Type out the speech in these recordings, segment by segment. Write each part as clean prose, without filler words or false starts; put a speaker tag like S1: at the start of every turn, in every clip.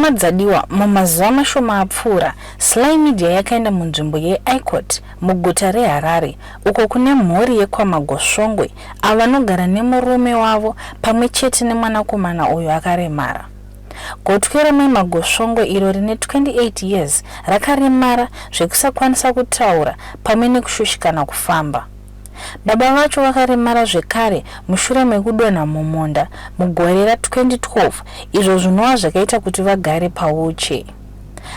S1: Hama dzadiwa, mumazuva mashoma apfuura, Sly Media yakaenda munzvimbo yeIcot muguta reHarare uko kune mhuri yekwaMagosvongwe avo vanogara nemurume wavo pamwe chete nemwanakomana uyo akaremara. Gotwe raMai Magosvongwe iro rine 28 years rakaremara zvekusakwanisa kutaura pamwe nekushushikana kufamba. Baba vacho vakaremara zvekare mushure mekudonha mumunda mugore ra 2012 izvo zvinova zvakaita kuti vagare pawheelchair.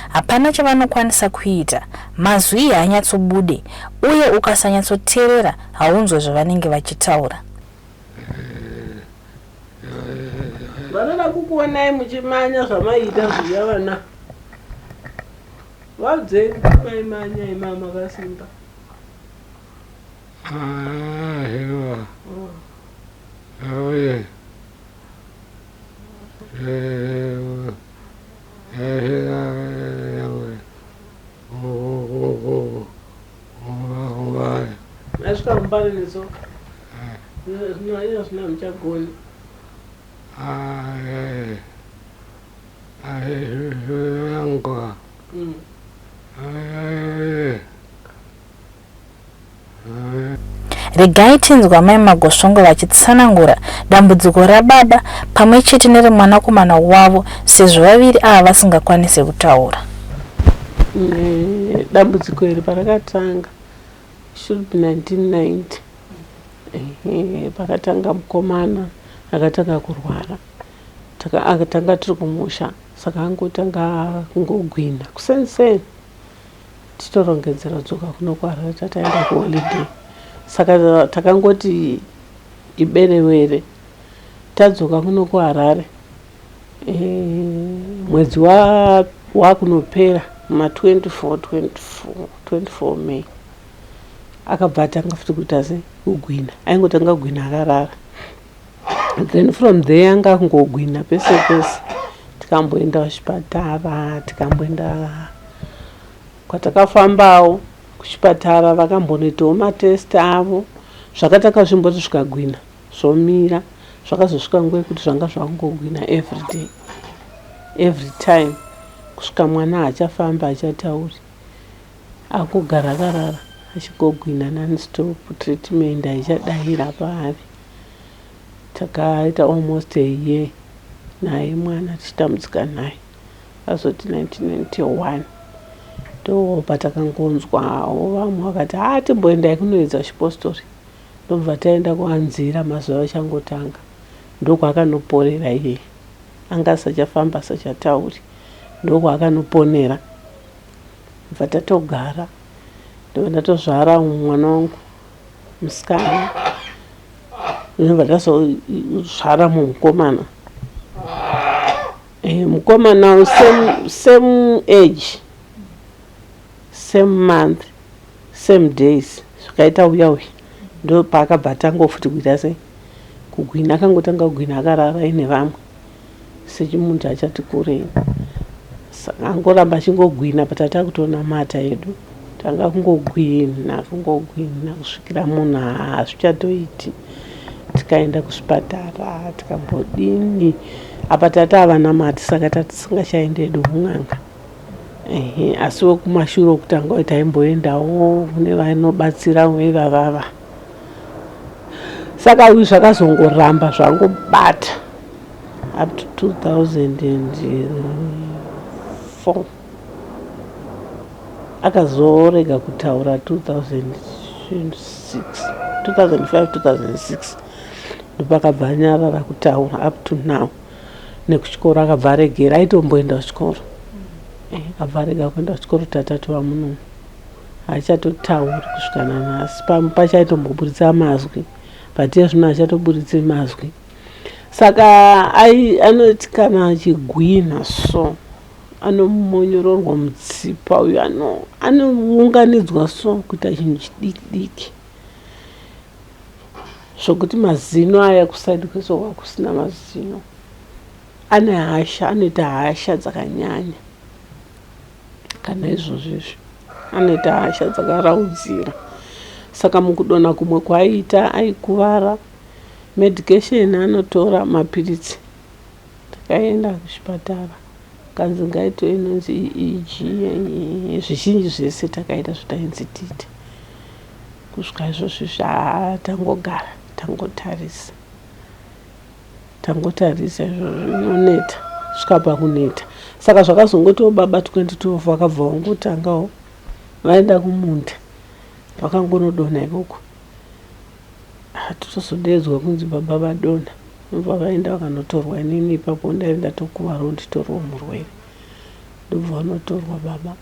S1: Hapana chavanokwanisa kuita, mazwi haanyatsobude uye ukasanyatsoterera haunzwe zvavanenge vachitaura.
S2: Vanoda kukuonai muchimanya zvamaiita zviya vana. Vaudzei kuti maimanya ima makasimba. Masvika kumbare netsoka. Zvino iyo zvino hamuchagoni.
S1: Regai tinzwe Amai Magosvongwe vachitsanangura dambudziko rababa pamwe chete neremwanakomana wavo sezvo vaviri ava vasingakwanise kutaura.
S2: Dambudziko iri parakatanga should be 1990 ehe pakatanga mukomana akatanga kurwara tanga tiri kumusha saka angotanga kungogwina kuseni seni titorongedzera kudzoka kuno kuharare tataenda kuholiday saka takangoti iberewere tadzoka kuno kuharare e, mwedzi wakunopera ma 24 24 24 May akabva atanga futi kuita se kugwina aingotanga kugwina akarara then from there anga akungogwina pese pese tikamboenda kuchipatara tikamboenda kwatakafambawo kuchipatara vakambonoitawo matest avo zvakatanga zvimboti zvikagwina zvomira zvakazosvika nguva yekuti zvanga zvakungogwina everyday every time kusvika mwana haachafamba hachatauri akugara akarara achigogwina nonstop treatment haichadaira paari Takaita almost a year naye mwana tichitambudzika naye azoti 1991 ndopatakangonzwawo vamwe vakati haa timboendai kunoedza chipostori ndobva taenda kuanzira mazuva achangotanga ndokwaakanoporera iye anga asachafamba asachatauri ndokwaakanoponera bva tatogara ndobva ndatozvara mwana wangu musikana ndobva ndazozvara mumukomana eh, mukomana same, same age same month same days zvikaita uya uya ndopaakabva atanga futi kuita sei kugwina akangotanga kugwina akarara aine vamwe sechimunhu achati kurei saka angoramba achingogwina but atakutonamata hedu tanga kungogwina kungogwina kusvikira munhu hazvichatoiti tikaenda kuzvipatara tikambodini apa tati avanamati saka tatisingachaendi hedu kun'anga ehe asi wekumashure okutanga taimboendawo kune vanobatsira ivavava saka uyu zvakazongoramba zvangobata up to 2004 akazorega kutaura 2006 2005 2006 ndopakabva anyarara kutaura up to now nekuchikoro akabva aregera aitomboenda kuchikoro eh, akabva arega kuenda kuchikoro tatatu vamunomu haachatotauri kusvika nanhasi pamwe pacho aitomboburitsa mazwi but iye zvino haachatoburitsi mazwi saka anoti kana achigwinha so anomonyororwa mutsipa uyu anounganidzwa so kuita chinhu chidiki diki zvokuti mazino aya kusaidi kwese kwakusina mazino ane hasha anoita hasha dzakanyanya kana izvozvo izvi anoita hasha dzakaraudzira saka mukudonha kumwe kwaaiita aikuvara medication anotora mapiritsi takaenda kuchipatara Kanzi ngaitwe inonzi EEG, zvizhinji zvese takaita zvatainzi tiite. Kusvika izvozvi haa tangogara tangotarisa. Tangotarisa izvozvo inoneta svika pakuneta. Saka zvakazongotiwo baba 2012 vakabva vangotangawo vaenda kumunda vakangonodonha ikoko. Totozodeedzwa kunzi baba vadonha ndobva vaenda vakanotorwa inini ipapo ndaive ndatokuvarawo nditoriwo murwere ndobva vanotorwa baba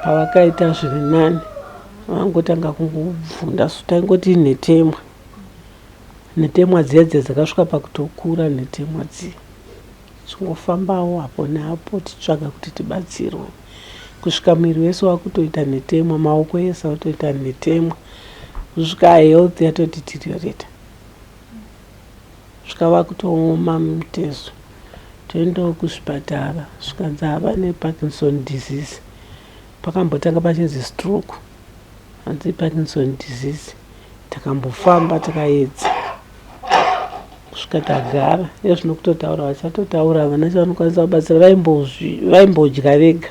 S2: pavakaita zviri nani vangotanga kungobvunda so taingoti inhetemwa nhetemwa dziya dziya dzakasvika pakutokura nhetemwa dziya Tichingofambawo apo neapo tichitsvaga kuti tibatsirwe kusvika muviri wese wakutoita nhetemwa, maoko ese akutoita nhetemwa kusvika health yatodeteriorata kusvika vakutooma mitezo. Toendawo kuzvipatara zvikanzi ava neParkinson disease. Pakambotanga pachinzi stroke hanzi iParkinson disease. Takambofamba tikaedza kusvika tagara iye zvino kutotaura vachatotaura havana chavanokwanisa kubatsira vaimbodya vega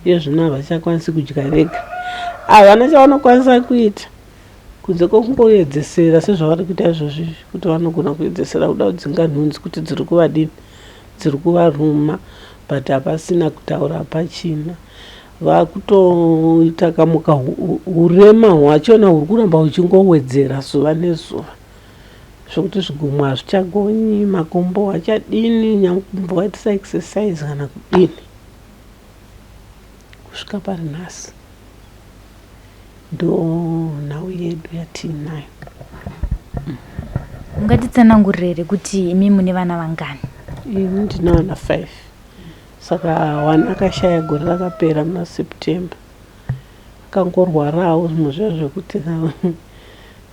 S2: iye zvino havachakwanisi kudya vega havana chavanokwanisa kuita kunze kwokungoedzesera sezvavari kuita izvozvi izvi kuti vanogona kuedzesera kuda kudzinga nhunzi kuti dziri kuvadini dziri kuvaruma but hapasina kutaura hapachina vakutoita kamuka urema hwachona huri kuramba huchingowedzera zuva nezuva zvekuti zvigumwe hazvichagonyi makumbo hachadini nyamukumbo waitisa exercise kana kudini kusvika pari nhasi ndo nhau yedu yatiinayo.
S1: Ungatitsanangurire here kuti imi mune vana vangani?
S2: Ini ndine vana 5 saka one akashaya gore rakapera muna September akangorwarawo zvimwe zviya zvekuti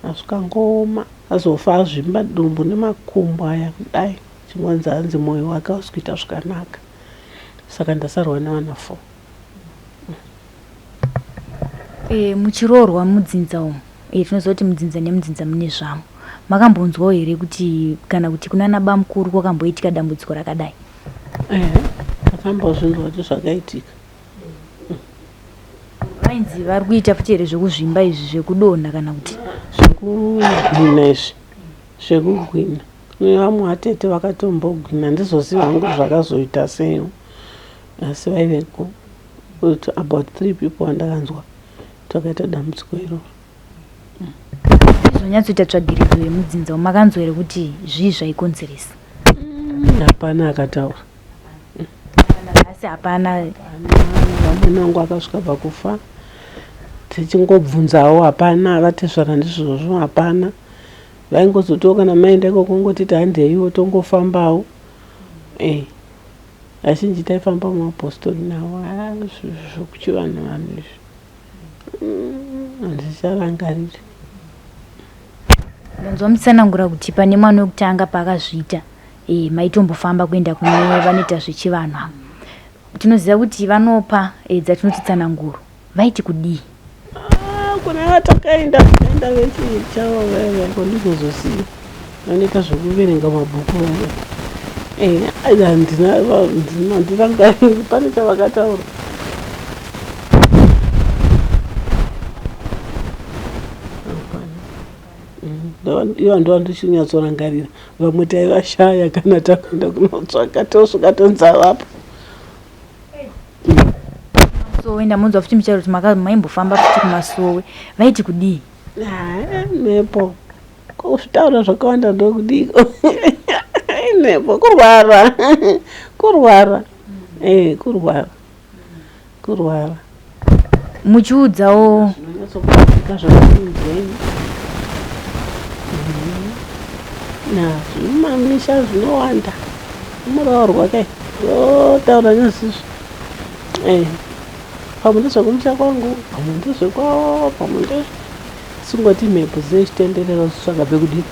S2: azvikangooma azofa azvimba dumbu nemakumbo aya kudai chingonzi hanzi mwoyo wake hausi kuita zvakanaka saka ndasarwa nevana 4.
S1: E, muchiroorwa mudzinza umu e, tinoziva kuti mudzinza nemudzinza mune zvamo makambonzwawo here kuti kana kuti kunana bamukuru kwakamboitika dambudziko rakadai?
S2: Ehe, takambozvinzwa kuti zvakaitika.
S1: Vainzi vari kuita futi here zvekuzvimba izvi zvekudonha kana kuti
S2: zvekugwina izvi zvekugwina kune vamwe vatete vakatombogwina handizoziva hangu zvakazoita sei asi vaiveko about three people vandakanzwa takaita dambudziko iroro.
S1: Zvonyatsoita tsvagiridzo yemudzinza makanzwa here kuti zvii zvaikonzeresa?
S2: Hapana akataura.
S1: Asi hapana.
S2: Vamwene vangu akasvika pakufa tichingobvunzawo hapana vatezvara ndizvozvo hapana vaingozotiwo kana maenda ikoko ngotiti handeiwo tongofambawo eh Vazhinji taifamba mumapostori nawo haa zvokuchivanhu vanhu izvi handicharangariri.
S1: Ndanzwa muchitsanangura kuti pane mwana wekutanga paakazviita e, maitombofamba kuenda kune vanoita zvechivanhu ava. Tinoziva kuti vanopa e, dzatinoti tsananguro. Vaiti kudii?
S2: Ah, kuna vatakaenda vakaenda vechichavo vaya vaya kwandizozoziva vanoita zvekuverenga mabhuku vaya eh, handina handirangariri pane chavakataura. Ivo ndo vandichinyatsorangarira vamwe taivashaya kana takuenda kunotsvaka tosvika tonzi havapo.
S1: Masowe ndamunzwa futi muchitaura kuti maka maimbofamba futi kumasowe vaiti kudii?
S2: Haa mhepo kuzvitaura zvakawanda ndokudiko mhepo kurwara kurwara eh kurwara kurwara
S1: Muchiudzawo
S2: zvinonyatsokuitika zvakainzwa ini na zvimamisha zvinowanda muroorwa kai otaura nezvizvo eh pamwe ndezvekumusha kwangu pamwe ndezvekwavo pamwe ndezve singoti mhepo dzechitenderera uchitsvaga pekudii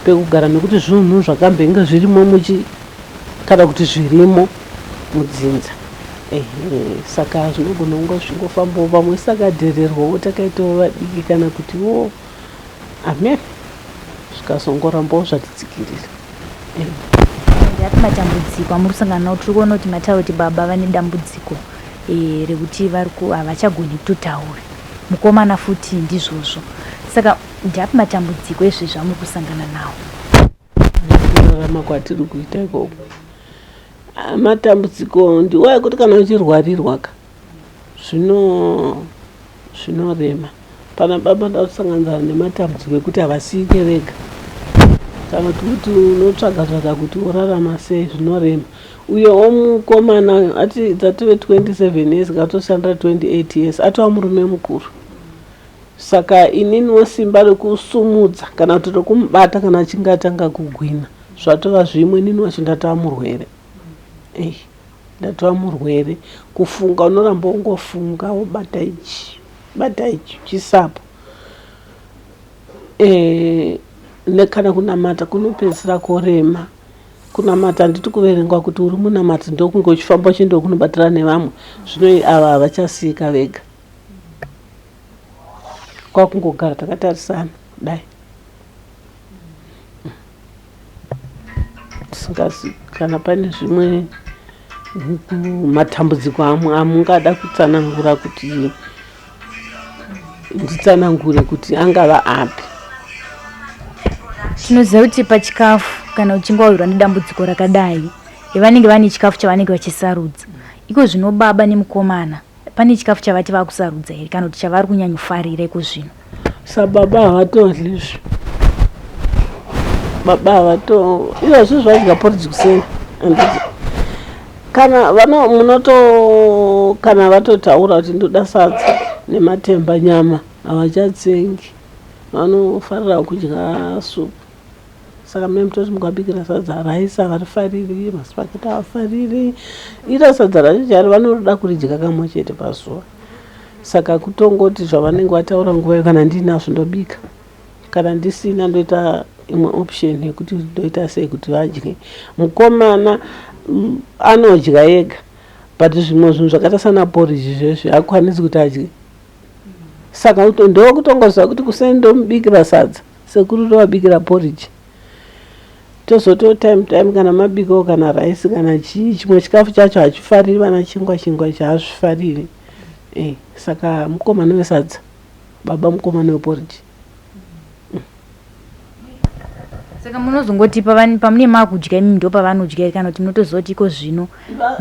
S2: pekugara nekuti zvinhu zvakambenge zvirimo muchi kana kuti zvirimo mudzinza ehe saka zvinogona kunge zvichingofambawo pamwe sakadhererwawo takaitawo vadiki kana kutiwo amen zvikazongorambawo zvatitsikirira.
S3: Ndeapi matambudziko amuri kusangana nawo? Tiri kuona kuti mataura kuti baba vane dambudziko eh, rekuti vari ku havachagoni kutotaura. Mukomana futi ndizvozvo. Saka ndeapi matambudziko ezvezvi amuri kusangana nawo?
S2: Kurarama kwatiri kuita ikoko ah, matambudziko ndiwo ekuti kana uchirwarirwa ka zvino zvinorema pana baba ndakusanganidzana nematambudziko ekuti havasiike vega kana kuti unotsvaga tsvaga kuti urarama sei zvinorema uyewo mukomana ati dzatove 27 years katoshandira 28 years atova murume mukuru Saka ininiwo simba rekusumudza kana kuti rekumubata kana achinge atanga kugwina zvatova zvimwe inini wacho ndatova murwere. Ei ndatova murwere kufunga unoramba wongofunga wobata ichi bata ichi chisapo e, nekana kunamata kunopedzisira korema kunamata handiti kuverengwa kuti uri munamati ndokunge uchifamba uchienda kunobatira nevamwe zvino ava havachasiyika vega kwakungogara takatarisana kudai tisingazi kana pane zvimwe matambudziko amwe amungada kutsanangura kuti nditsanangure kuti angava api.
S3: Tinoziva kuti pachikafu kana uchinge wawirwa nedambudziko rakadai vanenge vane chikafu chavanenge vachisarudza. Iko zvino baba nemukomana Pane chikafu chavati vakusarudza here kana kuti chavari kunyanyofarira iko zvino?
S2: Sababa havatodli izvi. Baba havato izvozvi zvadya porridge kuseni handiti kana vano munoto kana vatotaura kuti ndoda sadza nematemba nyama havachatsengi vanofarira kudya supu. Saka mune mutoti mukabikira sadza rice havarifariri, maspaghetti havafariri. Iro sadza racho chairo vanoda kuridya kamwe chete pazuva. Saka kutongoti zvavanenge vataura nguva iyo kana ndiinazvo ndobika. Kana ndisina ndoita imwe option yekuti ndoita sei kuti vadye. Mukomana anodya ega but zvimwe zvinhu zvakaita sana porridge zvezvi haakwanisi kuti adye. Saka ndokutongoziva kuti kuseni ndomubikira sadza. Sekuru tovabikira porridge tozotiwo time time kana mabikawo kana rice kana chii chimwe chikafu chacho hachifariri vana chingwa chingwa ichi hazvifariri eh, saka mukomana wesadza baba mukomana weporridge
S3: Saka munozongoti pamune makudya imi ndopavanodya here kana kuti munotozoti iko zvino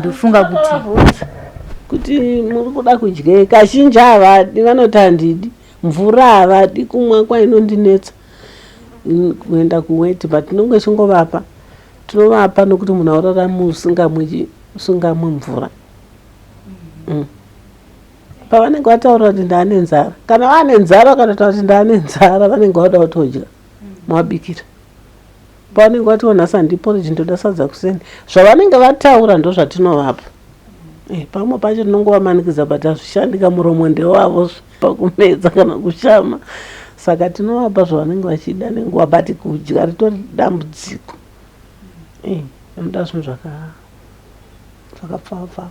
S3: ndofunga kuti
S2: kuti muri kuda kudyei kazhinji havadi vanoti handidi Mvura havadi kumwa kwainondinetsa kuenda kuweti but tinonge tichingovapa tinovapa nokuti munhu haurarami usingamwi usingamwi mvura mm. Pavanenge vataura kuti ndaane nzara kana vaane nzara vakatotaura kuti ndaane nzara vanenge vada kutodya mavabikira pavanenge vatiwo nhasi handiporiji ndoda sadza kuseni zvavanenge vataura ndozvatinovapa eh, pamwe pacho tinongovamanikidza but hazvishandi kamuromo ndewavo pakumedza kana kushama saka tinovapa zvavanenge vachida nenguva but kudya ritori dambudziko eh, vanoda zvinhu zvakapfava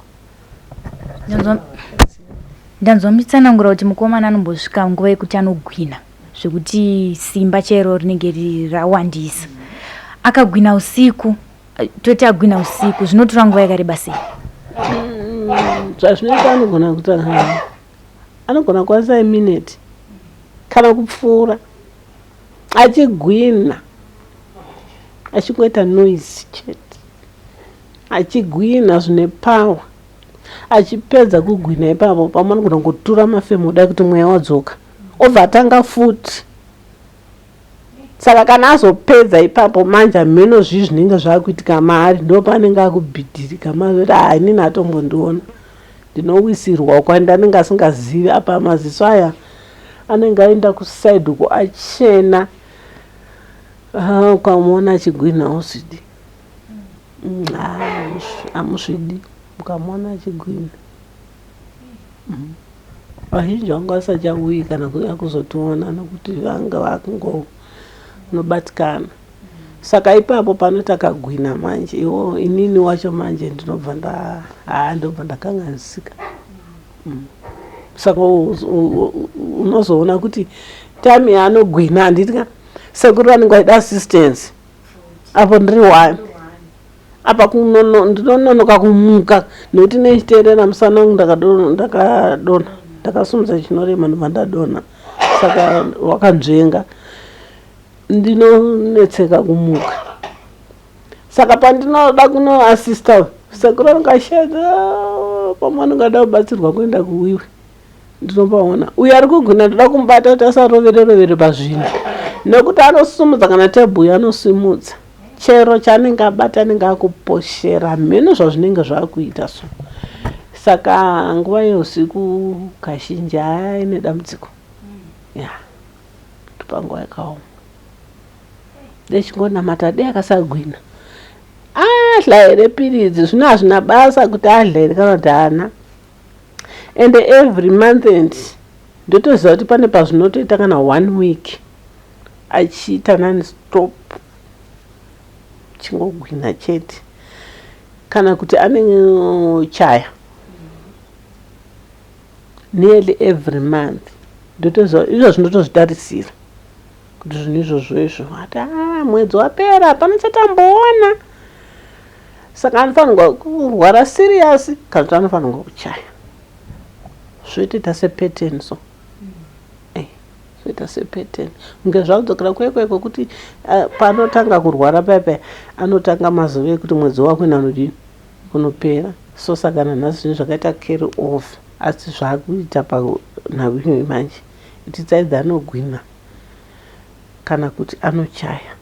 S3: Ndanzwa muchitsanangura kuti mukomana anombosvika nguva yekuti anogwina zvekuti simba chairo rinenge rawandisa. Akagwina usiku, toti agwina usiku zvinotora nguva yakareba sei?
S2: Zvazvinoita anogona kuita anogona kwanisa imineti kana kupfuura achigwina achingoita noise chete achigwina zvine power achipedza kugwina ipapo pamwe anogona kungotura mafemo kudai kuti mweya wadzoka obva atanga futi saka kana azopedza ipapo manje hameno zvii zvinenge zvakuitika maari ndo paanenge akubhidhirika mazoti ah inini atombondiona ndinowisirwa uko and anenge asingazivi apa maziso aya anenge aenda kusaidi uko achena ah, ukamuona achigwinha hauzvidi Hamusvidi mukamuona achigwina. Vazhinji vanga vasachauyi kana kuuya kuzotiona nokuti vanga vakungonobatikana. Saka ipapo panoti akagwina manje iwo inini wacho manje ndinobva nda haa ndobva ndakanganisika. Saka unozoona kuti time yaanogwina handiti ka sekuru vanenge vachida assistance apo ndiri one. Apa kunono ndinononoka kumuka nekuti nechiteerera musana wangu ndakadonha ndakasimudza chinorema ndobva ndadonha saka wakanzvenga ndinonetseka kumuka saka pandinoda kunoasista sekuru anenge achishedza pamwe anenge ada kubatsirwa kuenda kuwiwi ndinopaona uyo ari kugwina ndoda kumubata kuti asarovere rovere pazvinhu nekuti anosimudza kana tebhuyo anosimudza chero chaanenge abata anenge akuposhera mheno zvazvinenge zvakuita so saka nguva yeusiku kazhinji haya ine dambudziko ya panguva yakaoma dechingonamata dei akasagwina adla here piridzi zvino hazvina basa kuti adla here kana kuti haana and every month and ndotoziva kuti pane pazvinotoita kana one week achiita non stop chingogwina chete kana kuti anenge nearly every month ndotoziva izvozvo ndotozvitarisira kuti zvinhu izvozvo izvo ati a ah, mwedzi wapera hapana chatamboona saka anofanirwa kurwara serious kana kuti anofanirwa kuchaya zvoitoita sepattern so eh, zvoita sepattern kunge zvakudzokera kwekwe kwekuti eh, paanotanga kurwara paya paya anotanga mazuva ekuti mwedzi wakuenda unodini unopera so saka nanhasi zvinhu zvakaita carry off asi zvakuita panhau iyoyi manje kuti tsaidza anogwina kana kuti anochaya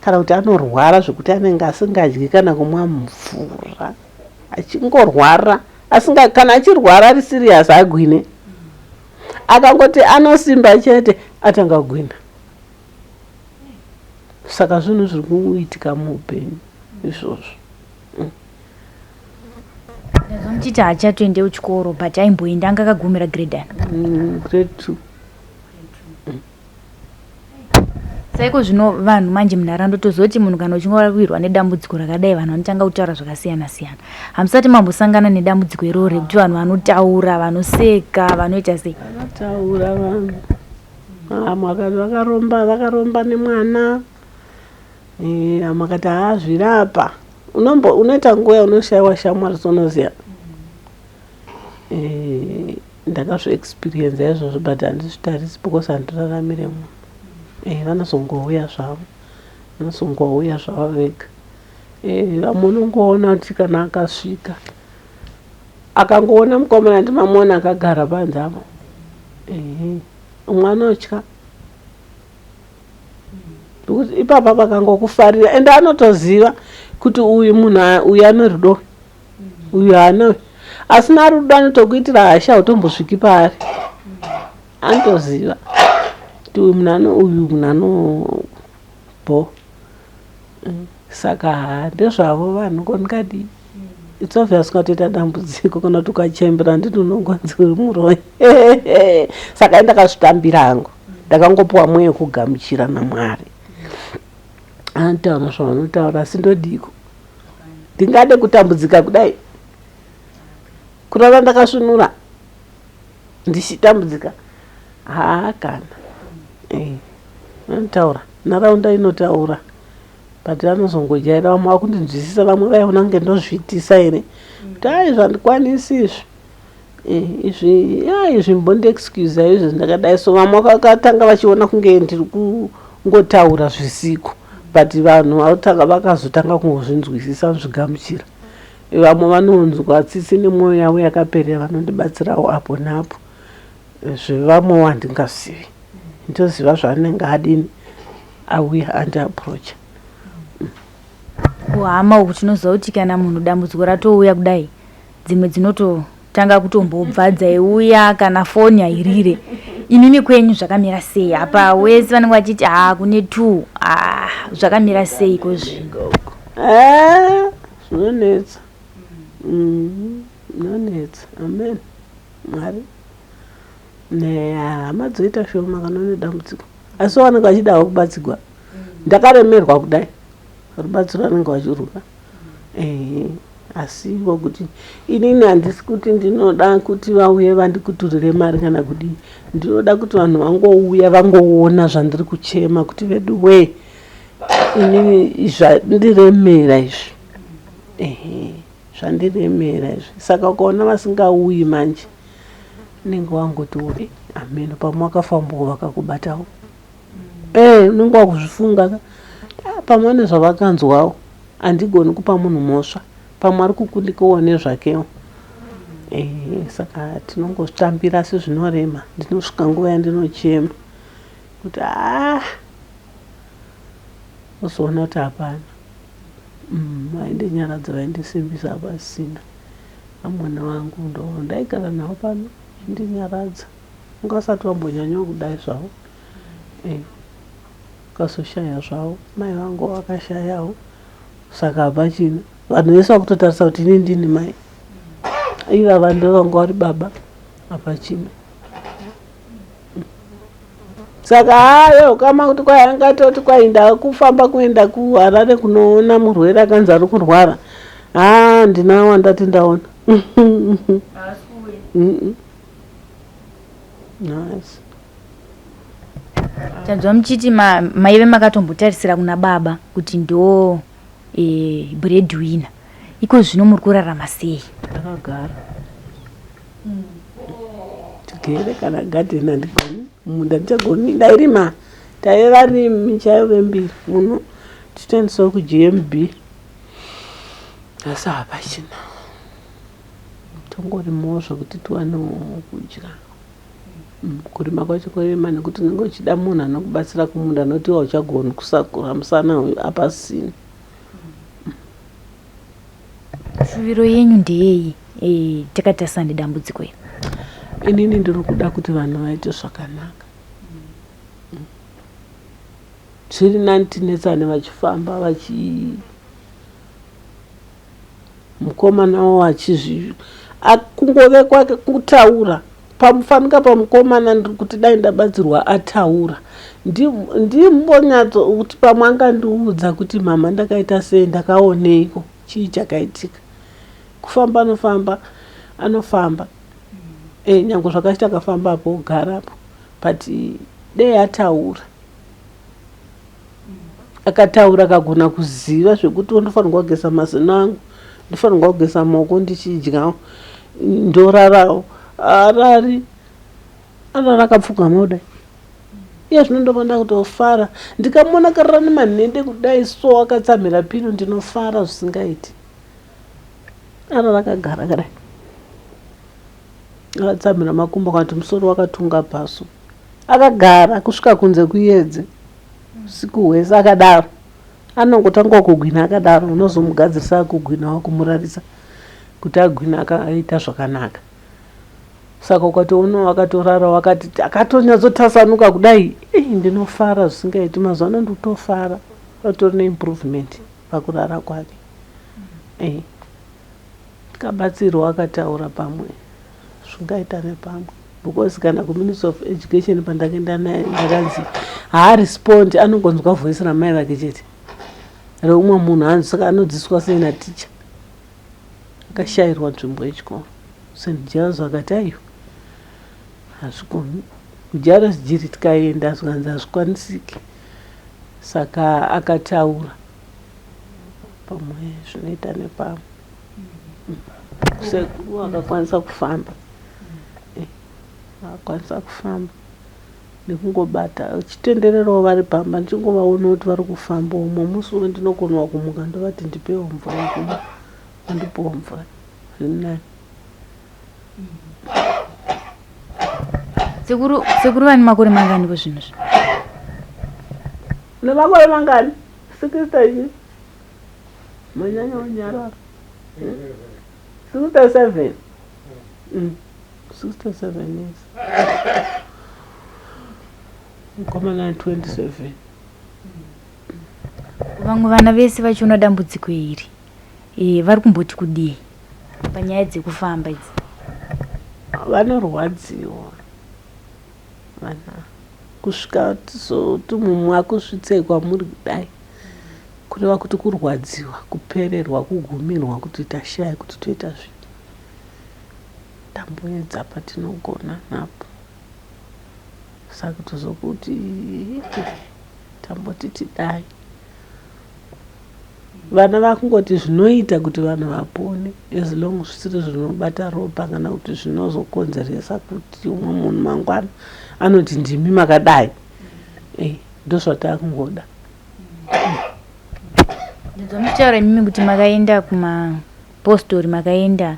S2: kana kuti anorwara zvekuti anenge asingadyi kana kumwa mvura achingorwara asinga kana achirwara ari serious agwine akangoti anosimba chete atanga kugwina saka zvinhu zviri kuitika muupenyu izvozvo mm.
S3: Ndazwa muchiti haachatoende kuchikoro but aimboenda anga akagumira grade ani?
S2: Mm, grade 2.
S3: Saiko zvino vanhu manje munharaunda tozoti munhu kana uchinge wawirwa nedambudziko rakadai vanhu vanotanga kutaura zvakasiyana siyana. Hamusati mambosangana nedambudziko iroro rekuti vanhu vanotaura, vanoseka, vanoita sei?
S2: Vanotaura vanhu. Vamwe vakati vakaromba, vakaromba nemwana. Eh, vamwe vakati haazvirapa. Unombo unoita nguva yaunoshaiwa shamwari dzaunoziva. Eh, ndakazviexperienza izvozvo but handizvitarisi because handiraramire munhu. Eh, vanozongouya zvavo. Vanozongouya zvavo vega. Eh, vamwe unongoona kuti kana akasvika akangoona mukomana ndimamuona akagara panze apo. Ehe, umwe anotya. Because ipapa vakangokufarira ende anotoziva kuti uyu munhu uyu ane rudo uyu haana asina rudo anotokuitira hasha hautombosviki paari anotoziva kuti uyu munhu ano uyu munhu anobho saka haa ndezvavo vanhu ko ndingadii it's obvious ukatoita dambudziko kana kuti ukachembera handiti unongonzi uri muroyi saka ndakazvitambira hangu ndakangopiwa mweya wekugamuchira namwari anotaura zvavanotaura asi ndodiko ndingade kutambudzika kudai kurara ndakasvinura ndichitambudzika haa kana eh, vanotaura nharaunda inotaura but vanozongojaira vamwe vakundinzwisisa vamwe vaiona kunge ndozviitisa here kuti ai zvandikwanisi izvi eh, izvi ya izvi mbondiexcusa izvi ndakadai so vamwe vakatanga vachiona kunge ndiri kungotaura zvisiko but vanhu vatanga vakazotanga kungozvinzwisisa zvigamuchira vamwe vanonzwa tsitsi nemwoyo yavo yakaperera vanondibatsirawo apo neapo zvevamwewo handingazivi ndoziva zvaanenge adini auya andiaprocha
S3: Kuhama uku tinoziva kuti kana munhu dambudziko ratouya kudai dzimwe dzinototanga kutombobva dzaiuya kana foni hairire imimi kwenyu zvakamira sei apa wese vanenge vachiti haa kune two ah, zvakamira sei ko zvino
S2: eh, zvinonetsa mm, zvinonetsa amen mwari hama dzoita shoma kana une dambudziko asi vanenge vachidawo kubatsigwa ndakaremerwa kudai rubatsiro vanenge vachiruda eh, asi ivo kuti inini handisi kuti ndinoda kuti vauye vandikuturire mari kana kudii ndinoda kuti vanhu vangouya vangoona zvandiri kuchema kuti vedu wee Inini zvandiremera izvi, ehe, zvandiremera izvi. Saka ukaona vasingauyi manje unenge wangoti uri ameno pamwe wakafambawo vakakubatawo. Eh, unenge wakuzvifunga ka. Ah, pamwe ane zvavakanzwawo, handigoni kupa munhu mhosva, pamwe ari kukundikawo nezvakewo. Eh, saka tinongozvitambira asi zvinorema. Ndinosvika nguva yandinochema kuti ah, wozoona kuti hapana. Vaindinyaradza vaindisimbisa hapasisina. Vamwene vangu ndo ndaigara navo pano vaindinyaradza. Vanga vasati vambonyanyawo kudai zvavo. Eh, vakazoshaya zvavo. Mai vangu vakashayawo. Saka hapachina. Vanhu vese vakutotarisa kuti ini ndini mai. Ivava ndovanga vari baba. Hapachina. Saka hayo ukama kuti kwai angatoti kwai ndakufamba kuenda kuHarare kunoona murwere akanzi ari kurwara. Haa ndina wandati ndaona. Nice.
S3: Tanzwa muchiti maive makatombotarisira kuna baba kuti ndo e, breadwinner. Iko zvino muri kurarama sei?
S2: Ndakagara. Tigere kana garden handigoni, munda ndichagoni. Ndairima, taive varimi chaivo vembiri muno tichitoendesawo kuGMB asi hapachina. Tongorimawo zvekuti tiwanewo kudya. Kurima kwacho korema nekuti unenge uchida munhu anokubatsira kumunda nekuti iwe hauchagoni kusakura musana uyu hapasisina.
S3: Shuviro yenyu ndeyei e, takatarisana nedambudziko iri?
S2: Inini ndiri kuda kuti vanhu vaite zvakanaka. Zviri nani tinetsane vachifamba vachi mukomana wo achizvi kungove kwake kutaura pamufanika pamukomana ndiri kuti dai ndabatsirwa ataura ndimbonyatso kuti pamwe angandiudza kuti mama ndakaita sei ndakaoneiko chii chakaitika kufamba anofamba anofamba e, nyange zvakaita akafamba apo ogarapo but dei ataura akataura akagona kuziva zvekuti ndofanirwa kugeza mazino angu ndofanirwa kugeza maoko ndichidyawo ndorarawo arari arara akapfugama kudai iye zvino ndobva ndakutofara ndikamuona karara nemanhede kudai so akatsamhira pino ndinofara zvisingaiti arara akagara kadai akatsamhira makumbo kana kuti musoro wakatunga paso akagara kusvika kunze kuyedze usiku hwese akadaro anongotanga kugwina akadaro unozomugadzirisa akugwina wakumurarisa kuti agwina akaita zvakanaka saka ukatoona wakatorara wakati akatonyatsotasanuka kudai ndinofara zvisingaiti mazuva ano ndikutofara atori neimprovement pakurara kwake eh. Tikabatsirwa akataura pamwe zvingaita nepamwe because kana kuministry of education pandakaenda naye ndakanzi haarespond anongonzwa voice ramai vake chete reumwe munhu hanzi saka anodzidziswa sei naticha akashayirwa nzvimbo yechikoro St Giles akati aiwa hazvikoni kuJairus Jiri tikaenda zvikanzi hazvikwanisiki saka akataura pamwe zvinoita nepamwe sekuru akakwanisa kufamba eh, akakwanisa kufamba nekungobata uchitendererawo vari pamba ndichingovaona kuti vari kufamba umwe musi uno ndinokonawo kumuka ndovati ndipewo mvura yekumwa vandipewo mvura zviri nani
S3: Sekuru, sekuru vane makore mangani ko zvinhu izvi?
S2: Nemakore mangani? 60 manyanya unyarara. 67. 67 years. Mukomana 27.
S3: Vamwe vana vese vachiona dambudziko iri e, vari kumboti kudii panyaya dzekufamba idzi?
S2: Vanorwadziwa vana kusvika tizoti mumwe akusvitsei kwamuri kudai kureva kuti kurwadziwa kupererwa kugumirwa kuti tashaya kuti toita zvipi tamboedza patinogona napo saka tozokuti tamboti tidai. Vana vakungoti zvinoita kuti vanhu vapone as long zvisiri zvinobata ropa kana kuti zvinozokonzeresa kuti umwe munhu mangwana anoti ndimi makadai. Eh, ndozvatakungoda.
S3: Ndinzwa muchitaura imimi kuti makaenda kumapostori makaenda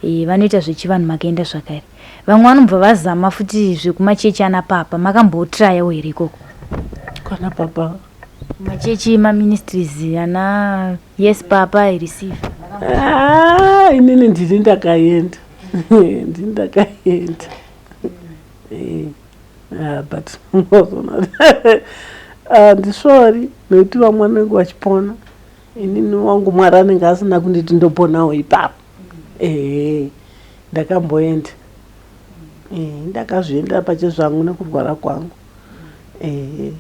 S3: e, vanoita zvechivanhu makaenda zvakare. Vamwe vanobva vazama futi zvekumachechi ana papa makambotrayawo here ikoko?
S2: Kwana papa
S3: Machechi maministries ana yes papa I receive.
S2: Ah, inini ndini ndakaenda. Ndini ndakaenda. Eh, ah, but unozona ah, ndisvori nekuti vamwe vanenge vachipona inini wangu mwari anenge asina kunditi ndoponawo ipapo ehe ndakamboenda eh, ndakazviendera pachezvangu nekurwara kwangu ehe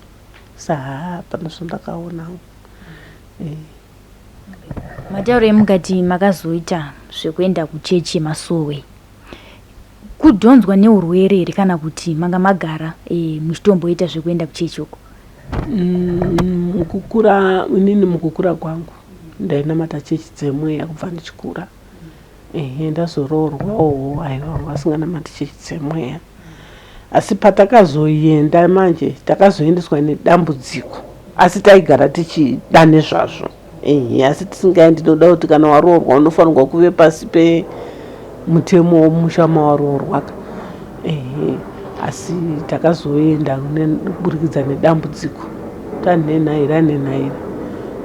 S2: sa hapana zvandakaonawo
S3: eh. Matauro emukati makazoita zvekuenda kuchechi yemasowe kudhonzwa neurwere here kana kuti manga magara e, muchitomboita zvekuenda kuchechi uko?
S2: Mukukura inini mukukura kwangu ndainamata chechi dzemweya kubva ndichikura ehe ndazoroorwawo aiwa vanga vasinganamati chechi dzemweya asi patakazoenda manje takazoendeswa nedambudziko asi taigara tichida nezvazvo ehe asi tisingaendi noda kuti kana waroorwa unofanirwa kuve pasi pemutemo womusha mawaroorwa ka ehe asi takazoenda kuburikidza nedambudziko tanhenhaira nhenhaira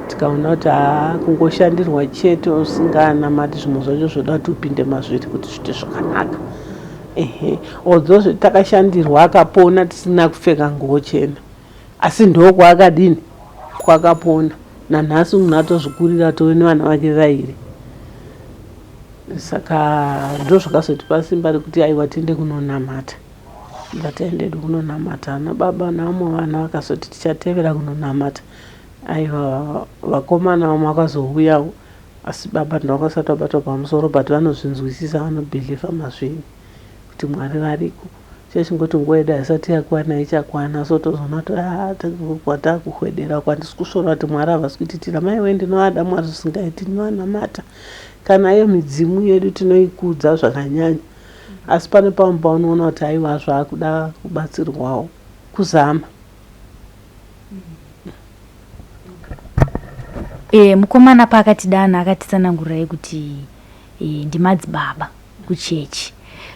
S2: tikaona kuti haa kungoshandirwa chete usinganamati zvimwe zvacho zvoda kuti upinde mazviri kuti zviite zvakanaka ehe although takashandirwa akapona tisina kupfeka nguo chena asi ndokwaakadini kwakapona nanhasi munhu atozvikurira atove nevana vake vairi saka ndozvakazotipa simba rekuti aiwa tiende kunonamata ndataendedu kunonamata ana baba nevamwe vana vakazoti tichatevera kunonamata aiwa vakomana vamwe vakazouyawo asi baba ndovakasati vabatwa pamusoro but vanozvinzwisisa vanobhilivha mazviri kuti mwari variko Chachingoti nguva yedu haisati yakwana ichakwana so tozoona kuti ah, kwatakuhwedera uko handisi kusvora kuti mwari havasi kutiitira maiwe ndinovada mwari zvisingaiti ndinovanamata kana iyo midzimu yedu tinoikudza zvakanyanya asi pane pamwe paunoona kuti aiwa zvakuda kubatsirwawo kuzama
S3: E, mukomana paakatidana akatitsanangurirai kuti e, ndimadzibaba kuchechi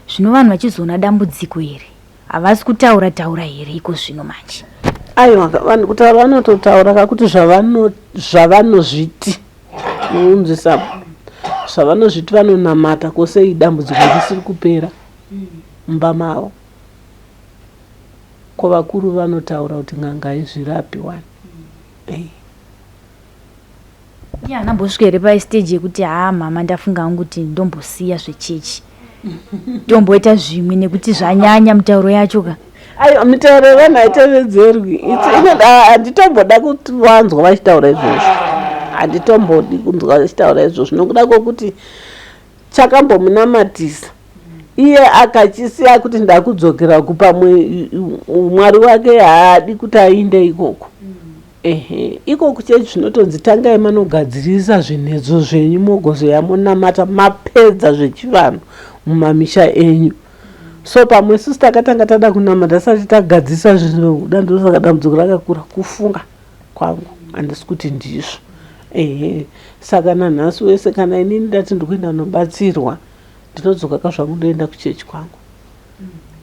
S3: zvino vanhu vachizoona dambudziko iri havasi kutaura taura here iko zvino manje
S2: aiwa vanhu kutaura vanototaura kakuti zvavanozviti unzwisa zvavanozviti vanonamata kosei dambudziko risiri kupera mumba mavo ko vakuru vanotaura kuti n'anga haizvirapi wani mm.
S3: Iye haana mbosvika here pastage yekuti haa mama ndafunga hangu kuti ndombosiya zvechechi tomboita zvimwe nekuti zvanyanya mitauro yacho ka
S2: aiwa mitauro yevanhu haitevedzerwi handitomboda kuti vanzwa vachitaura izvozvo handitombodi kunzwa vachitaura izvozvo nokuda kwokuti chakambomunamatisa iye akachisiya kuti ndakudzokera kupamwe mwari wake haadi kuti ainde ikoko Ehe, iko kuchechi zvinotonzi tangai manogadzirisa zvinetso zvenyu mogozoya monamata mapedza zvechivanhu mumamisha enyu. So pamwe isusu takatanga tada kunamata tisati tagadzirisa zvinoda ndosaka dambudziko rakakura kufunga kwangu handisi kuti ndizvo. Ehe, saka nanhasi wese kana inini ndati ndikuenda kunobatsirwa ndinodzoka ka zvangu ndoenda kuchechi kwangu.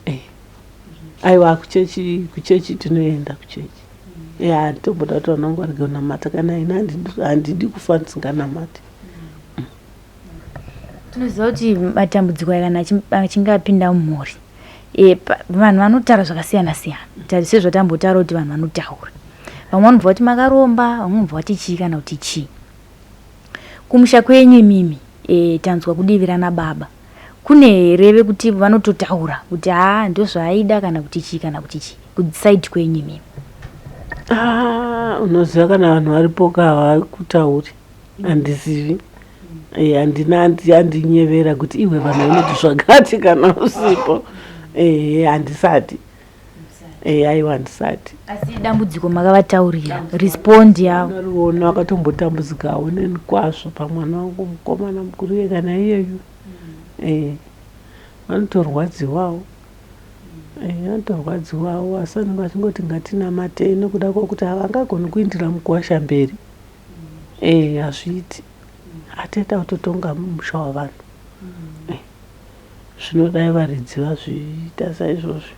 S2: Eh. Aiwa kuchechi kuchechi tinoenda kuchechi. Ya handitomboda kuti vana vangu varege kunamata kana ini handidi kufa ndisinganamati.
S3: Tinoziva kuti matambudziko aya kana achinge apinda mumhuri e, vanhu vanotaura zvakasiyana siyana sezvatambotaura kuti vanhu vanotaura vamwe vanobva vati makaromba vamwe vanobva vati chii kana kuti chii kumusha kwenyu imimi e, tanzwa kudivi rana baba Kune here vekuti vanototaura kuti haa ndozvaaida kana kuti chii kana kuti chii kusaidi kwenyu imimi?
S2: Ah, unoziva kana vanhu varipo ka havakutauri handizivi eh, handina andinyevera kuti iwe vanhu vanoti zvakati kana usipo ehe handisati. Eh, aiwa handisati.
S3: Asi dambudziko makavataurira respond yavo.
S2: Ndariona vakatombotambudzikawo neni kwazvo pamwana wangu mukomana mukuru iye kana iyeyu. Eh, vanotorwadziwawo. Eh, vanotorwadziwawo asi vanenge vachingoti ngatinamatei nekuda kwekuti havangagoni kuindira mukuwasha mberi. Eh, hazviiti. Ateta kutotonga musha wavanhu. Eh, zvino dai varidzi vazviita saizvozvi.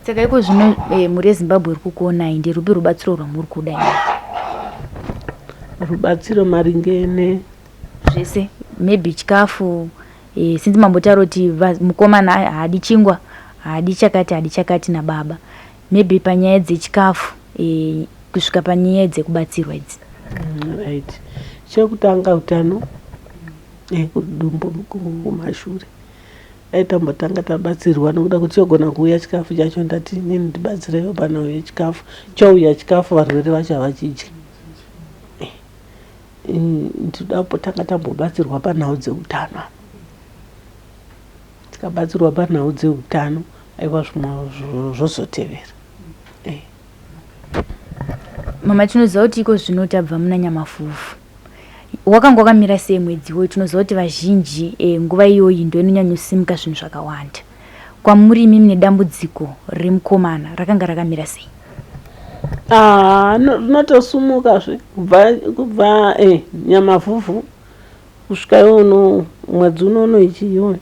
S3: Saka iko zvino eh, mhuri yeZimbabwe iri kukuonai, nderupi rubatsiro rwamuri kuda imi?
S2: Rubatsiro maringe ne
S3: zvese, maybe chikafu eh, since mambotaura kuti mukomana haadi chingwa, haadi chakati, haadi chakati nababa, maybe panyaya dzechikafu eh, kusvika panyaya dzekubatsirwa idzi.
S2: Right, chekutanga utano, kudumbu kumashure dai tambotanga tabatsirwa nekuda kuti chogona kuuya chikafu chacho. Ndati inini ndibatsireiwo panhau yechikafu. Chouya chikafu, varwere vacho havachidyi. Ndinoda kutanga tambobatsirwa panhau dzeutano. Tikabatsirwa panhau dzeutano, aiwa, zvimwe zvozotevera.
S3: Mama, tinoziva kuti iko zvino tabva muna Nyamafufu. Wakanga wakamira sei mwedzi iwoyo? Tinoziva kuti vazhinji nguva iyoyi ndo inonyanyosimuka zvinhu zvakawanda. Kwamuri imi mune dambudziko remukomana, rakanga rakamira sei?
S2: Ah, rinotosumukazve kubva Nyamavhuvhu kusvika iwono mwedzi unono ichi iyoyo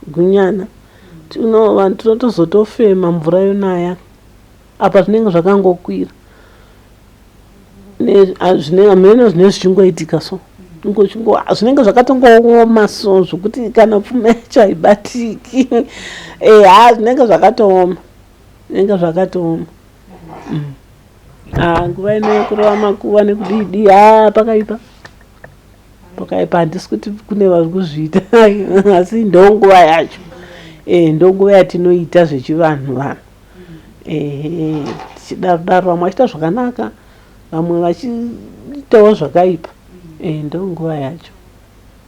S2: Gunyana. Vanhu tinotozotofema mvura yonaya apa zvinenge zvakangokwira. Hameno zvinenge zvichingoitika so, zvinenge zvakatongooma so zvokuti kana pfuma yacho haibatiki. Ha, zvinenge zvakatooma, zvinenge zvakatooma. Nguva ino yekurova makuva nekudii ha, pakaipa, pakaipa. Handisi kuti kune vari kuzviita, asi ndonguva yacho, ndonguva yatinoita zvechivanhu vanhu. Ehe, tichidaro daro, vamwe vachiita zvakanaka, vamwe vachiitawo zvakaipa. Ndonguva yacho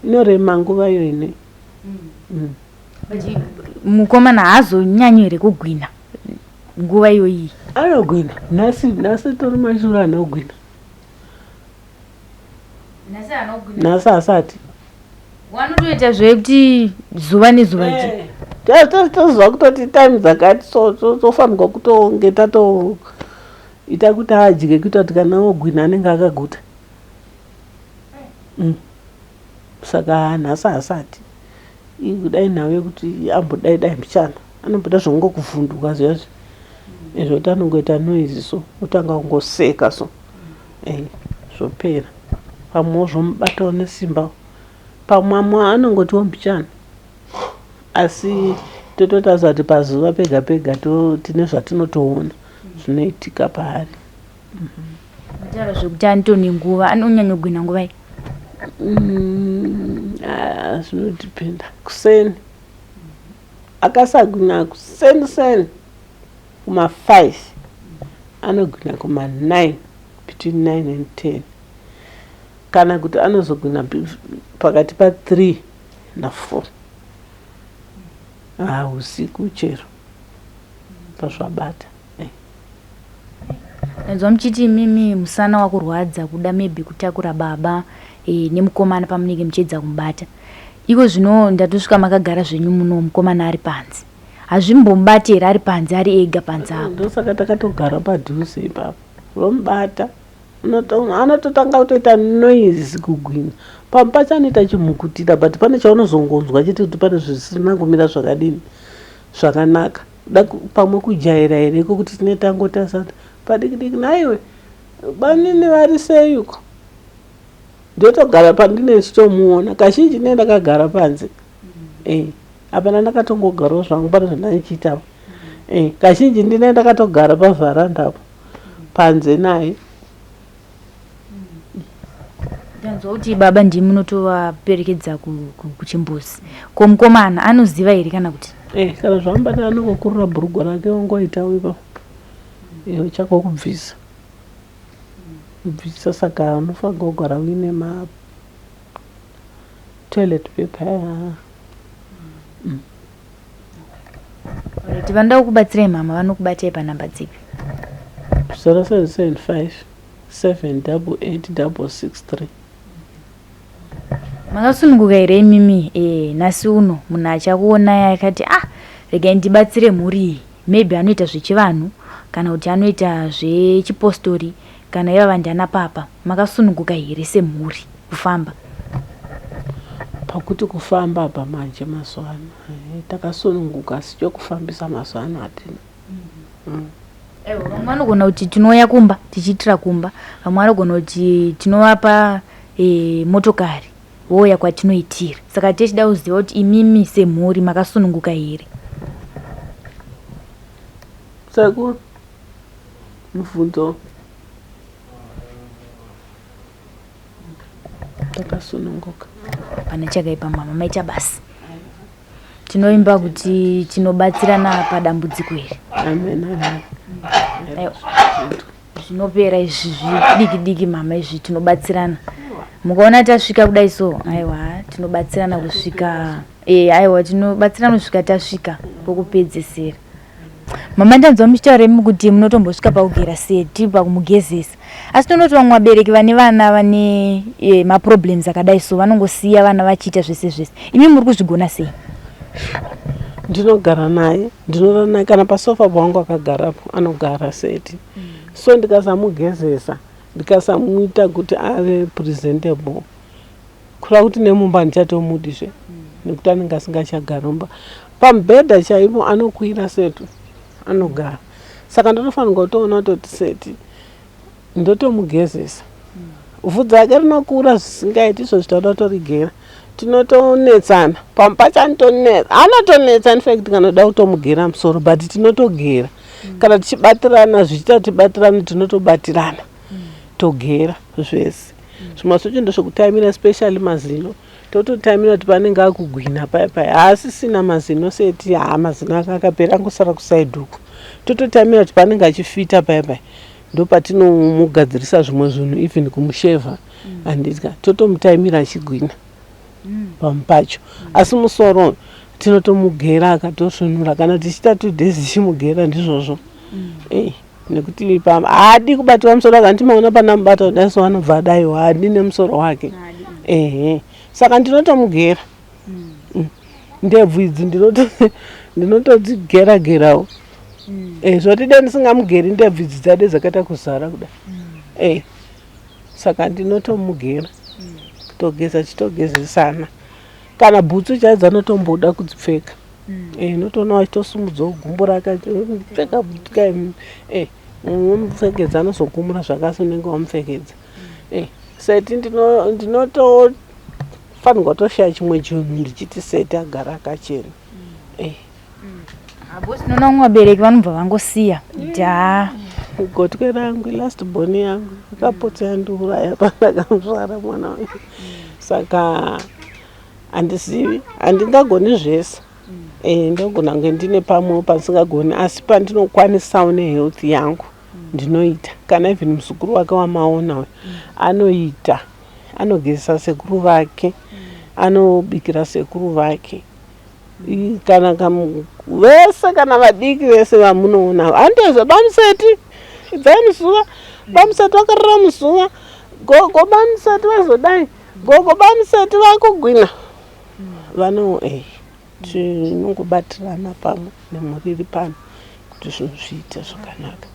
S2: inorema, nguva iyo ine.
S3: Mukomana haazonyanyi here kugwina nguva iyoyi?
S2: Anogwina nhasi, nhasi tori mashura, anogwina nhasi asati.
S3: Wanotoita zvekuti zuva nezuva.
S2: Toziva kutoti time dzakati so tofanirwa kutonge tatoita kuti adye, kuita kuti kana ogwina anenge akaguta. Saka nhasi hasati. Kudai nhau yekuti ambodai dai mbichana, anomboita zvongokuvhunduka zviya zviya izvoti anongoita noise so, otanga kungoseka so, zvopera. Pamwewo zvomubatawo nesimba, pamwe amwe anongotiwo mbichana, asi tototarisa kuti pazuva pega pega tine zvatinotoona zvinoitika paari.
S3: Mataura zvekuti anotone nguva, anonyanyogwina nguvai?
S2: Zvinodhipenda. Kuseni akasagwina kuseni seni kuma5, anogwina kuma9, between 9 and 10, kana kuti anozogwina pakati pa3 na4 usiku, chero pazvabata.
S3: Ndanzwa muchiti imimi musana wakurwadza kuda maybe kutakura baba nemukomana pamunenge muchiedza kumubata. Iko zvino ndatosvika makagara zvenyu muno, mukomana ari panze. Hazvimbomubati here ari panze, ari ega panze apo?
S2: Ndosaka takatogara padhuze ipapo. Vomubata, anototanga kutoita noise kugwina. Pamwe pacho anoita chimhukutira, but pane chaunozongonzwa chete kuti pane zvisina kumira zvakadini zvakanaka. Da pamwe kujaira here kokuti tine tangotarisa kuti padiki diki, naiwe banini vari sei uko? Ndotogara pandine ndichitomuona. Kazhinji ndine ndakagara panze, hapana, ndakatongogarawo zvangu pane zvandaichiitawo. Kazhinji ndine ndakatogara pavharandapo panze naye.
S3: Ndanzwa kuti baba ndimi munotovaperekedza kuchimbuzi. Ko mukomana anoziva here kana kuti?
S2: Kana zvamubata anongokurura bhurugwa rake, ongoitawo ipapo, chako kubvisa kubvisa. Saka unofanirwa kugara uine ma toilet paper aya.
S3: Right, vanoda kukubatsirai mama vanokubatai panhamba dzipi?
S2: 0775 788 663.
S3: Makasununguka here imimi eh, nhasi uno munhu achakuonai akati ah regai ndibatsire mhuri iyi maybe anoita zvechivanhu kana kuti anoita zvechipostori kana ivava ndiana papa makasununguka here semhuri kufamba?
S2: Pakuti kufamba apa manje mazuva ano eh, takasununguka asi chokufambisa mazuva ano hatina.
S3: Aiwa, vamwe vanogona kuti tinouya kumba tichiitira kumba, vamwe vanogona kuti tinovapa e, motokari vouya kwatinoitira. Saka tichida kuziva kuti imimi semhuri makasununguka here?
S2: Sekuru, mubvunzo takasununguka.
S3: Pane chakaipa mama, maita basa. Tinoimba kuti tinobatsirana padambudziko iri.
S2: Amen, amen.
S3: Aiwa. Zvinopera izvi zvidiki diki mama izvi tinobatsirana. Mukaona tasvika kudai so, aiwa tinobatsirana kusvika eh aiwa tinobatsirana kusvika tasvika pokupedzesera. Mama ndanzwa muchitaura imi kuti munotombosvika pakugera seti pakumugezesa. Asi tinoti vamwe vabereki vane vana vane e, maproblems akadai so vanongosiya vana vachiita zvese zvese. Imi muri kuzvigona sei?
S2: Ndinogara naye, ndinorara naye kana pasofa pangu akagarapo anogara seti. So ndikasamugezesa, ndikasamuita kuti ave presentable kureva kuti nemumba handichatomudizve nekuti anenge asingachagari mumba. Pamubhedha chaipo anokwira setu anogara saka ndotofanirwa kutoona kutoti seti ndotomugezesa vhudzi rake rinokura zvisingaiti izvo zvitauda kutorigera tinotonetsana pamwe pacho anotonetsa anotonetsa infact kana uda kutomugera musoro but tinotogera kana tichibatirana zvichiita tibatirane tinotobatirana togera zvese zvimwe zvacho ndezvekutaimira especially mazino tototaimira kuti paanenge akugwina paya paya haasisina mazino seti haa mazino ake akapera angosara kusaidi uku tototaimira kuti paanenge achifita paya paya ndopatinomugadzirisa zvimwe zvinhu even kumushevha handitya totomutaimira achigwina pamwe pacho asi musoro tinotomugera akatosvinura kana tichiita 2 days tichimugera ndizvozvo ei nekuti haadi kubatiwa musoro wake handiti maona panamubata kudai so anobva adaiwa haadi nemusoro wake ehe saka ndinotomugera ndebvu idzi ndinotodzigera gerawo zvoti dai ndisingamugeri ndebvu idzi dzade dzakaita kuzara kudai saka ndinotomugera kutogeza tichitogezesana kana bhutsu chaidzo anotomboda kudzipfeka notoona vachitosimudzawo gumbo rake pfeka bhutsu kai womupfekedza anozokumura zvakasi unenge wamupfekedza seti ndinotofanirwa kutoshaya chimwe chinhu ndichiti seti agara akachena
S3: Boss tinoona vamwe vabereki vanobva vangosiya kuti haa
S2: gotwe rangu last born yangu akapotsa yandiuraya pandakamuzvara mwana uyu saka handizivi handingagoni zvese ndogona kunge ndine pamwe pandisingagoni asi pandinokwanisawo nehealth yangu ndinoita kana even muzukuru wake wamaona uyu anoita anogezesa sekuru vake anobikira sekuru vake kana vese kana vadiki vese vamunoona anotoziva bamuseti ibvai muzuva bamuseti vakarara muzuva gogo bamuseti vazodai gogo bamuseti vakugwina vano tinongobatirana pamwe nemhuri iri pano kuti zvinhu zviite zvakanaka.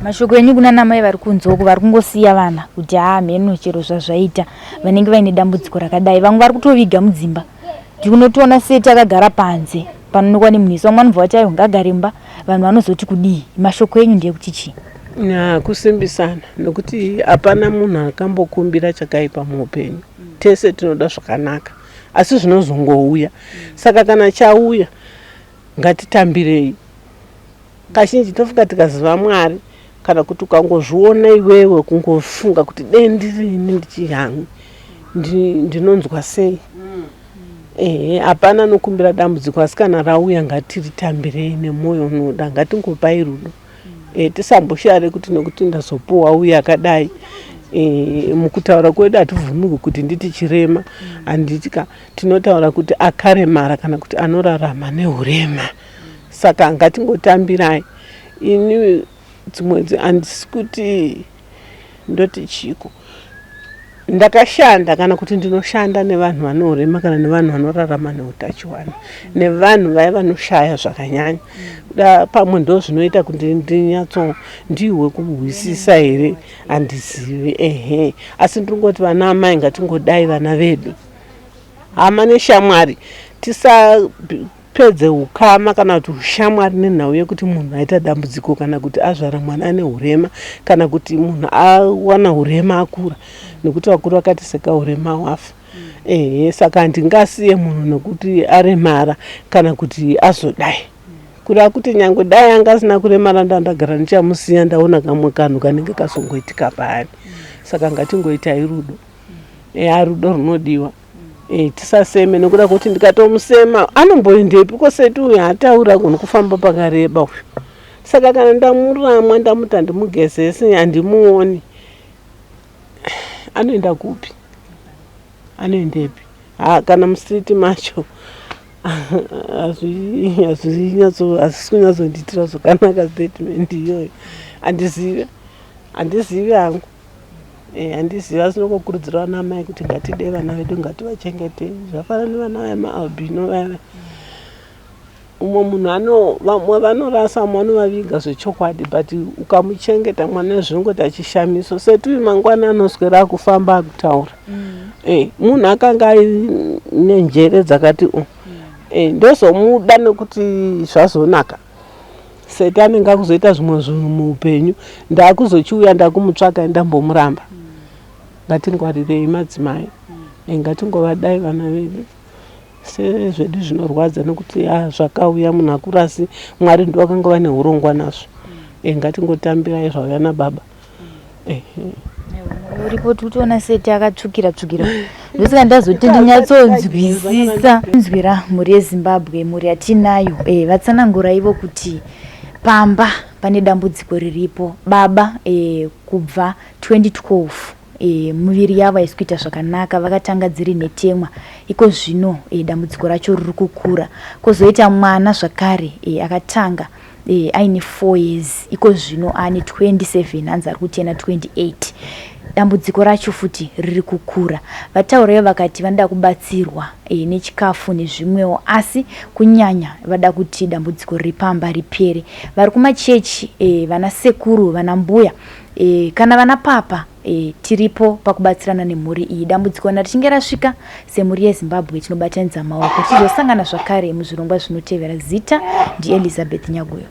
S3: Mashoko enyu kuna namai vari kunze uku vari kungosiya vana kuti haa mheno chero zvazvaita vanenge vaine dambudziko rakadai vamwe vari kutoviga mudzimba tikunotoona seti akagara panze panoonekwa nemunhu vamwe vanobva vati aiwa ngagare mumba vanhu vanozoti kudii mashoko enyu ndeyekuti chii?
S2: Kusimbisana nekuti hapana munhu akambokumbira chakaipa muupenyu tese tinoda zvakanaka asi zvinozongouya saka kana chauya ngatitambirei kazhinji tofunga tikaziva Mwari kana kuti ukangozviona iwewe kungofunga kuti dei ndirini ndichihamwi ndinonzwa sei ehe hapana anokumbira dambudziko asi kana rauya ngatiritambirei nemwoyo unoda ngatingopai rudo tisamboshare kuti nekuti ndazopuwa uye akadai mukutaura kwedu hatibvumirwi kuti nditi chirema handiti ka tinotaura kuti akaremara kana kuti anorarama neurema. Saka ngatingotambirai. Ini dzimwe handisi kuti ndoti chiko. Ndakashanda kana kuti ndinoshanda nevanhu vane urema kana nevanhu vanorarama neutachiwana nevanhu vaya vanoshaya zvakanyanya. Kuda pamwe ndo zvinoita kuti ndinyatso ndihwe kuhwisisa here handizivi ehe. Asi ndiri vana amai ngatingodai vana vedu. Hama neshamwari tisapedze ukama kana kuti ushamwari nenhau yekuti munhu aita dambudziko kana kuti azvara mwana ane urema kana kuti munhu awana urema akura nekuti vakuru vakati seka urema wafa. Ehe, saka handingasiye munhu nekuti aremara kana kuti azodai. Kureva kuti nyangwe dai anga asina kuremara ndandagara ndichamusiya ndaona kamwe kanhu kanenge kazongoitika paari. Saka ngatingoitai rudo. Eya, rudo runodiwa. E, tisaseme nekuda kwekuti ndikatomusema anomboendepi ko seti uyu haataura kuni kufamba pakareba uyu. Saka kana ndamuramwa ndamuti handimugezese handimuoni anoenda kupi? Anoendepi? Ha, kana mustreet macho hazvisi kunyatsondiitira zvakanaka statement iyoyo. Handizivi, handizivi hangu. Handizivi asi ndinongokurudzira vana amai kuti ngatide vana vedu ngativachengetei. Zvafanana nevana vaya maalbino vaya vaya. Umwe munhu ano vamwe vanorasa vamwe vanovaviga zvechokwadi but ukamuchengeta mwana zvinongoita chishamiso. Setuyu mangwana anoswera akufamba akutaura. Munhu akanga aine njere dzakati u. Ndozomuda nekuti zvazonaka. Seti anenge akuzoita zvimwe zvinhu muupenyu ndakuzochiuya ndakumutsvaka ndambomuramba. Ngatingwarirei madzimai, ngatingovadai vana vedu sezvedu zvinorwadza nekuti zvakauya munhu akura asi Mwari ndivo vakanga vane hurongwa nazvo. Ngatingotambirai zvauya nababa.
S3: Uripo tikutoona seti akatsvukira tsvukira ndosaka ndazoti ndinyatsonzwisisa nzwira mhuri yeZimbabwe mhuri yatinayo e, vatsanangura ivo kuti pamba pane dambudziko riripo baba e, kubva 2012 e, muviri yavo haisi kuita zvakanaka vakatanga dziri nhetemwa iko zvino e, dambudziko racho riri kukura kwozoita mwana zvakare e, akatanga e, aine 4 years iko zvino ane 27 hanzi ari kutena 28 dambudziko racho futi riri kukura vataureyo vakati vanoda kubatsirwa e, nechikafu nezvimwewo asi kunyanya vada kuti dambudziko riri pamba ripere vari kumachechi e, vana sekuru vana mbuya e, kana vana papa E, tiripo pakubatsirana nemhuri iyi. Dambudziko kana richinge rasvika, semhuri yeZimbabwe tinobatanidza maoko. Tichizosangana zvakare muzvirongwa zvinotevera. Zita ndiElizabeth Nyaguyo.